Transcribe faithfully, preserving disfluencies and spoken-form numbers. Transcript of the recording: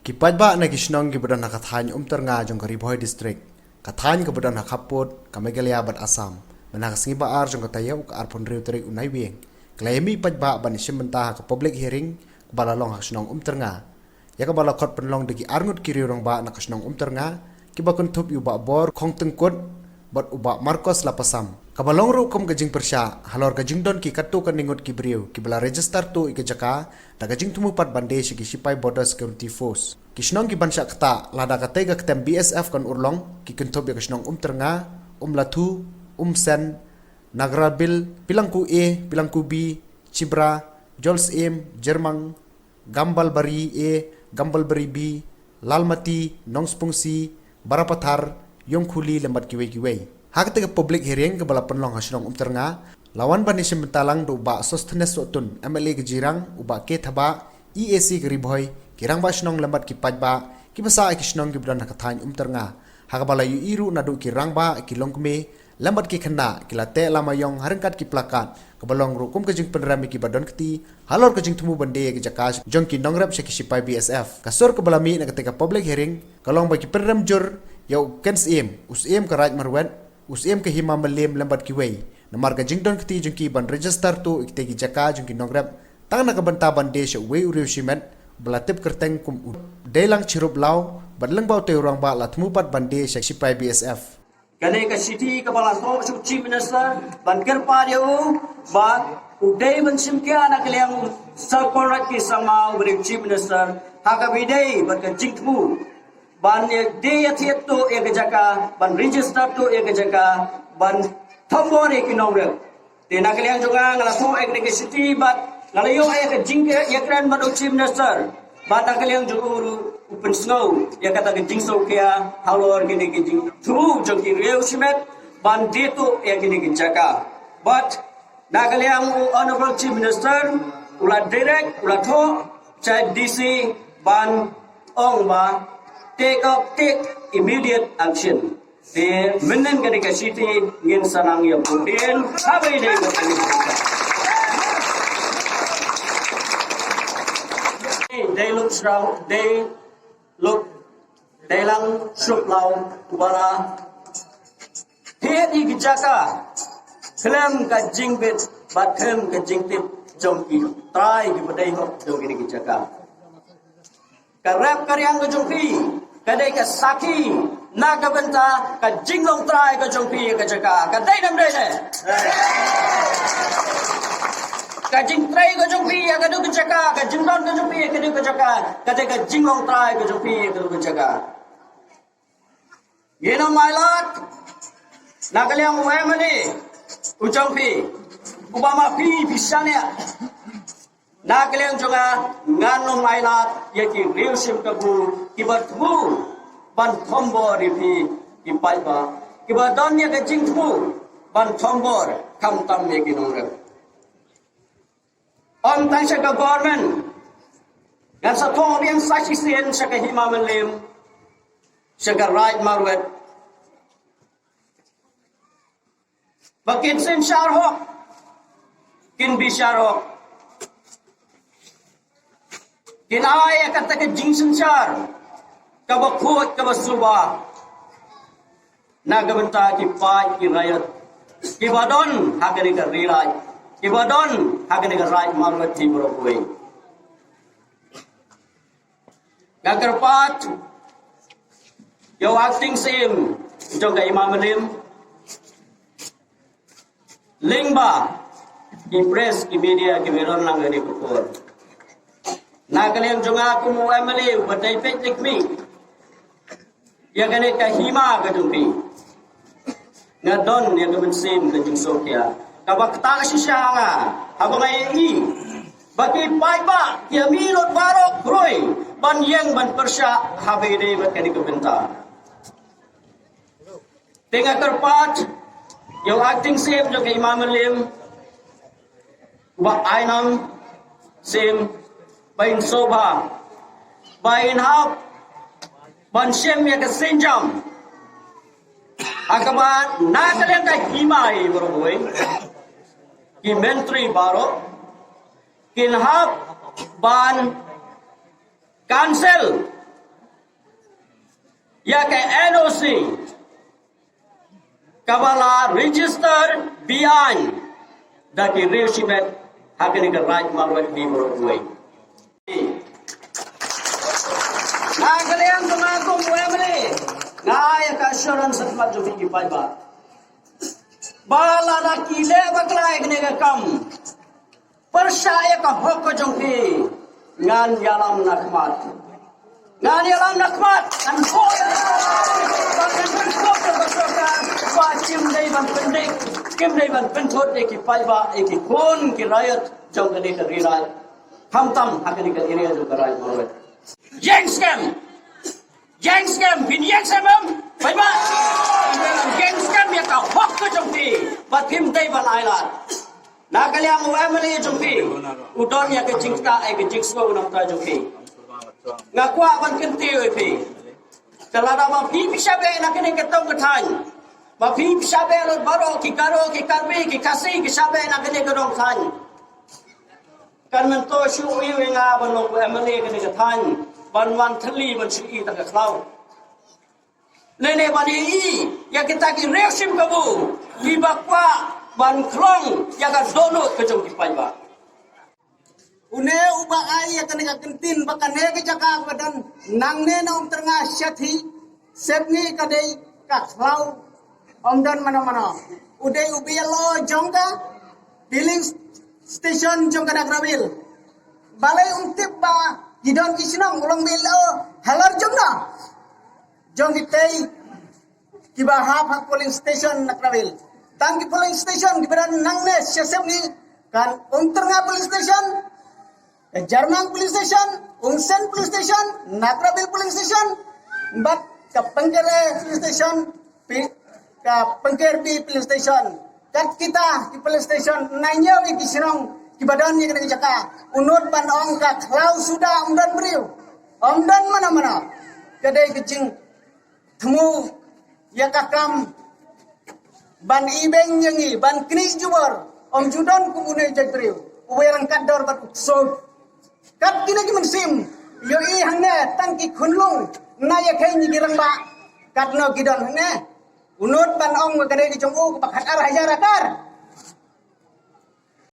Ki paidbah na ki shnong kiba don ha ka thaiñ Umtyrnga jong ka Ri Bhoi District, ka thaiñ kaba don ha khappud ka Meghalaya bad Assam, mynta ka sngi ba ar jong ka taïew ka arphew hynriew tarik u Naiwieng, ki la ïa mih paidbah ban ïashim bynta ha ka public hearing kaba la long ha ka shnong Umtyrnga, ïa kaba la khot pynlong da ki arngut ki riew rangbah na ka shnong Umtyrnga, kiba kynthup ïa u Bah Bor Khongtyngkut bad u Bah Marcos Lapasam, kaba long ruh kum ka jingpyrshah halor ka jingdon ki katto katne ngut ki briew kiba la register tuh ïa ka jaka da ka jingthmu pat ban die sha ki shipai Border Security Force. Ki shnong kiban shah ktah lada katei ka ktem B S F kan urlong ki kynthup ïa ka shnong Umtyrnga, Umlathu, Umsen, Nagrabil, Pilangku A, Pilangku B, Chibra, Jolsyiem, Jyrmang, Gambalbari A, Gambalbari B, Lalmati, Nongsprungsi, Barapathar, Ïongkhuli lem bad kiwei kiwei. Ha katei ka public hearing kaba la pynlong ha shnong Umtyrnga, la wan ban ïashim bynta lang da u Bah Sosthenes Sohtun, M L A ka Jirang, u Bah K Thabah, E A C ka Ri Bhoi, ki rangbah shnong lem bad ki paidbah kiba sah ha ki shnong kiba don ha ka thaiñ Umtyrnga, ha kaba la ïohi ruh naduh ki rangbah, ki longkmie lem bad ki khynnah ki la teh lama ïong ha ryngkat ki plakat, kaba long ruh kum ka jingpynrem ïa kiba don kti halor ka jingthmu ban die ïa ka jaka jong ki nongrep sha ki shipai B S F. Ka sur kaba la mih na katei ka public hearing ka long ba ki pynrem jur ïa u Ken Syiem, u Syiem ka Raid Marwet, u Syiem ka Hima Mylliem lem bad kiwei, namar ka jingdon kti jong ki ban register tuh ïa kitei ki jaka jong ki nongrep tang na ka bynta ban die sha uwei u riew shimet uba la tip kyrteng kum u Deilang Chirup Law, bad lyngba utei u rangbah la thmu pat ban die sha shipai B S F. Kane ka shithi kaba la thoh sha u Chief Minister ban kyrpad ïa u ba u dei ban shim khia na ka liang u Sir Conrad K Sangma uba dei u Chief Minister ha kaba ïadei bad ka jingthmu ban ïa die ïa thied tuh ïa ka jaka, ban register tuh ïa ka jaka, ban thombor ïa ki nongrep. Te na ka liang jong nga, nga la thoh ïa kane ka shithi bad nga la ïoh ïa ka jingïakren bad u Chief Minister. Bad na ka liang jong u ruh u pynsngew ïa kata ka jingsngewkhia halor kine ki jingthmu jong ki riew shimet ban die tuh ïa kine ki jaka. Bad na ka liang u Honorable Chief Minister u la direct, u la thoh sha D C ban ong ba take up, take immediate action. Te mynnin kane ka shithi ngin sa nang ïa pynbeit ha ba ïadei bad kane ka shithi. Dei Luk Sraw, Dei Luk, Deilang Srup Law, uba la thied ïa ki jaka khlem ka jingbit bad khlem ka jingtip jong ki trai kiba dei hok jong kine ki jaka. Ka rep ka riang ka jong phi ka dei ka sakhi na ka bynta ka jinglong trai ka jong phi ïa ka jaka. Ka dei ne ym dei ne? Ka jingtrei ka jong phi ïa kano ka jaka, ka jingdon ka jong phi ïa kano ka jaka, ka dei ka jinglong trai ka jong phi ïa kano ka jaka. Ngin ym ailad na ka liang u M L A u jong phi, uba ma phi phi shaniah. Na ka liang jong nga, ngan ym ailad ïa ki riew shim kabu kiba thmu ban thombor ïa phi ki paidbah, kiba don ïa ka jingthmu ban thombor khamtam ïa ki nongrep. Ym tang sha ka government, ngan sa thoh biang sa shisien sha ka Hima Mylliem, sha ka Raid Marwet, ba kin synshar hok, kin bishar hok, kin ai ïa kata ka jingsynshar kaba khuid kaba suba na ka bynta ki paid ki raid kiba don ha kane ka Ri Raid, kiba don ha kane ka Raid Marwet hi baroh kawei. Nga kyrpad ïa u acting Syiem jong ka Hima Mylliem, lyngba ki press, ki media kiba don lang kane ka por. Na ka liang jong nga kum u M L A uba dei peit lykmih ïa kane ka hima ka jong phi, nga don ïa ka mynsiem ka jingsngewkhia kaba ktah shisha ha nga haba nga ïohi ba ki paidbah ki ïa mih lut baroh khrui ban ïeng ban pyrshah ha ba ïadei bad kane ka bynta. Te nga kyrpad ïa u acting Syiem jong ka Hima Mylliem, ba ai nam Syiem, ba in sngewbha, ba in hap ban shim ïa ka sienjam ha kaba na ka liang ka hima hi baroh kawei, ki myntri baroh kin hap ban cancel Ïa ka N O C kaba la register biang da ki riew shimet ha kane ka Raid Marwet hi baroh kawei. Na ka liang jong nga kum u M L A, nga ai ïa ka assurance ha khmat jong phi ki paidbah ba lada ki leh bakla ïa kane ka kam pyrshah ïa ka hok ka jong phi, ngan ïalam na khmat. Ngan ïalam na khmat. Ngan buh ïa ka, ba kan pynkhuid ïa ka sorkar ba kim dei ban pyndik, kim dei ban pynthut ïa ki paidbah, ïa ki khun ki raid jong kane ka ri Raid, khamtam ha kane ka area jong ka Raid Marwet. Ïeng skhem. Ïeng skhem, phin ïeng skhem em? Paidbah, ïeng skhem ïa ka hok ka jong phi, ba phim dei ban ailad. Na ka liang u M L A jong phi, u don ïa ka jingktah, ïa ka jingsngew na ka bynta jong phi. Nga kwah ban kyntiew ïa phi, te lada ba phi, phi shah beh na kane ka dong ka thaiñ, ba phi, phi shah beh lut baroh, ki Garo, ki Karbi, ki Khasi, ki shah beh na kane ka dong thaiñ, kan myntoi shuh ïa nga ban long u M L A kane ka thaiñ, ban wan thylli ban shu ïohi tang ka khlaw. Lane ban ïohi ïa kita ki riew shim kabu kiba kwah ban khlong ïa ka dohnud ka jong ki paidbah. Une uba ai ïa kane ka kyntien ba kane ka jaka kaba don nangne na Umtyrnga Shathi Sepngi ka dei ka khlaw, ym don mano mano. U dei u B L O jong ka polling station jong ka Nagrabeel. Balei um tip ba ki don ki shnong, u long B L O halor jong no? Jong kitei kiba hap ha polling station Nagrabeel. Tang ki polling station kiba don nangne sha Sepngi, kan Umtyrnga polling station, ka Jarmang police station, Umsen police station, Nagrabeel police station, bad ka Pengker A police station, pi-, ka Pengker B police station. Kat kita ki police station, nang ïoh ki shnong kiba don ïa kane ka jaka. U Nud ban ong ka khlaw suda, ym don briew, ym don mano mano. Ka dei ka jing thmu ïa ka kam ban ibeiñ ïa ngi, ban knieh jubor, ym ju don kum une u jaitbynriew uba ïaryngkat dor bad u ksuid. Kat kine ki mynsiem, ïohi hangne tang ki khunlung, na ïa khein ki rangbah, katno ki don hangne. U Nud ban ong ka dei ka jong u kaba khatar hajar akar.